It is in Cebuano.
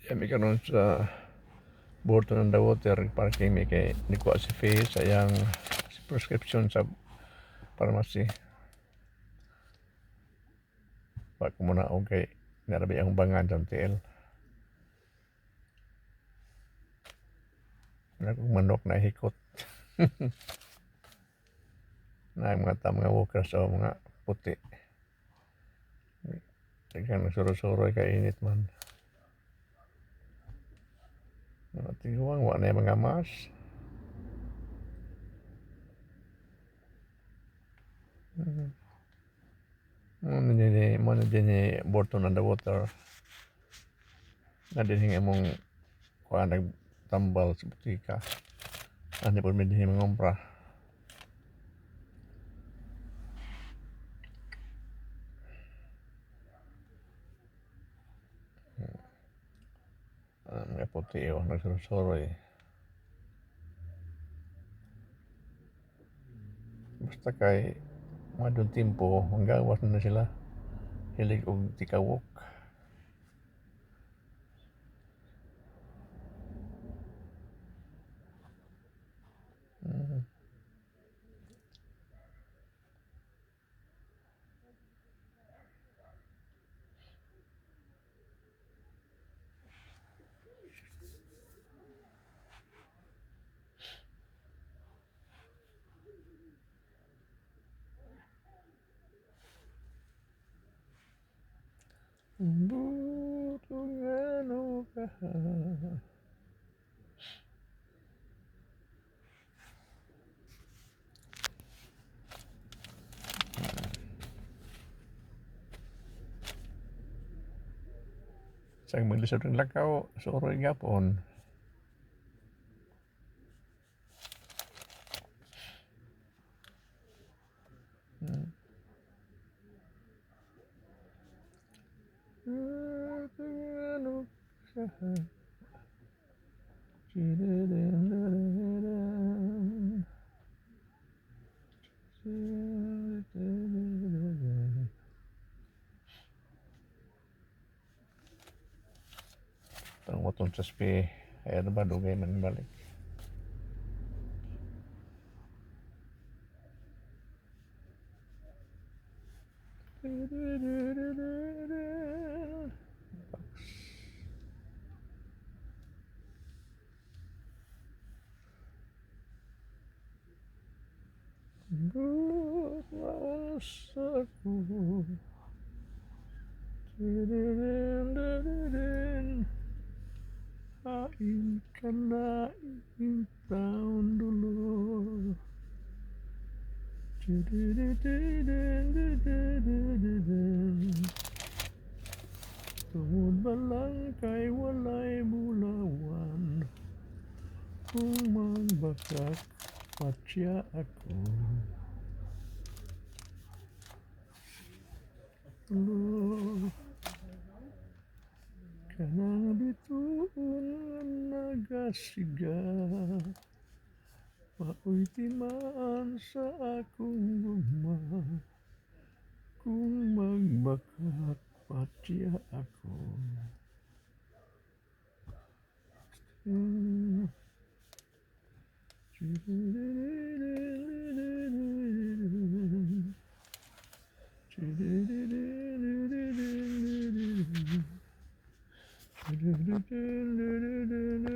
Kami karon sa Burton on the Water, parking mi kay nikuha si Faye sa iyang prescription sa pharmacy. Wa ko muna og kay narabi ang bangan sa tiil. Wala kong manok na hikot. Na mga ta mga workers o mga puti. Daghang nagsuro-suroy kay init man. Mga tiguang wa na mga mas. Mo na din ni Burton on the Water. Na din imong kuan nagtambal sa butika. Ani po mi dinhi mangompra. Mga puti oh, nagsuroy. Basta kay mga timpo, manggawas na sila. Hilig og tikawok. Buto ka. Sa maglisod ng lakaw, suroy gapon. Tang watong sa spi, ay ano ba, dugay man balik. Ko. Hain ka na in town dulo. Tungod ba lang kay walay bulawan, kung magbakak patya ako. Tulo. Kanang bituon nga nagasiga, maoy timaan sa akong gugma. Kung magbakak patya ako.